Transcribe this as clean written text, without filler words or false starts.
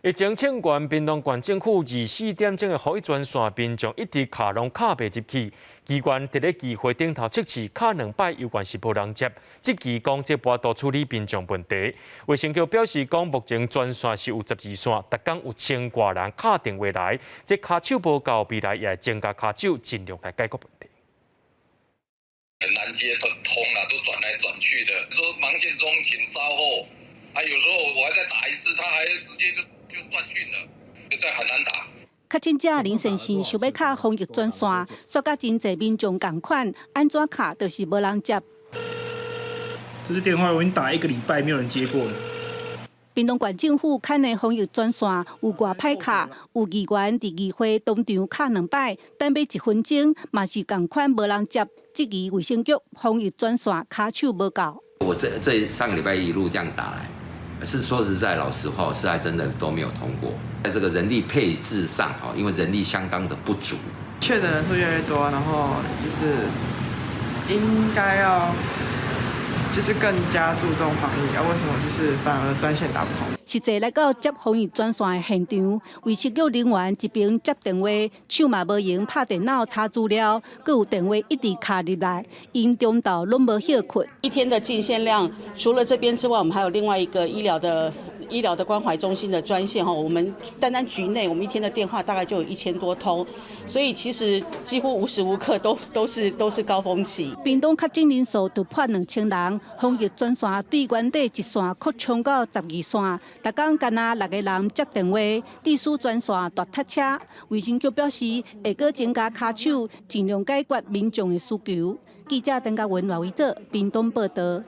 疫情衝懸，屏東縣政府24點鐘的防疫專線，民眾一直敲攏敲袂入去。機關佇咧議會頂頭測試，敲兩擺猶原是無人接，質疑講這無法度處理民眾問題。衛生局表示講，目前專線是有12線，逐工有千外人敲電話來，這跤手無夠，未來也會增加跤手，盡量來解決問題。很難接通啦，都轉來轉去的。說忙線中，請稍後。啊，有時候我還再打一次，他還直接就斷訊了，就這樣很難打。確診者林先生想欲敲防疫專線，煞佮真濟民眾仝款，按怎敲就是無人接。這支電話我已經打一個禮拜，沒有人接過了。屏東縣政府牽的防疫專線有偌歹敲，有議員佇議會當場敲兩擺，等欲一分鐘，嘛是仝款無人接，質疑衛生局防疫專線跤手無夠。我這上個禮拜一路這樣打來，是說實在，老實話，我實在真的都沒有通過。在這個人力配置上，哈，因為人力相當的不足，確診人數越來越多，然後就是應該要就是更加注重防疫啊？為什麼就是反而專線打不通？實際來到接防疫專線的現場，衛生局人員一邊接電話，手嘛無閒拍電腦查資料，閣有電話一直敲入來，𪜶中晝攏無歇睏。一天的進線量，除了這邊之外，我們還有另外一個醫療的關懷中心的專線哈。我們單單局內，我們一天的電話大概就有1000多通，所以其實幾乎無時無刻都是高峰期。屏東確診人數突破2000人，防疫專線對原底一線擴充到12線，逐工干焦六個人接電話，致使專線大塞車。衛生局表示會閣增加跤手，盡量解決民眾的需求。記者鄧家文、賴偉哲，屏東報道。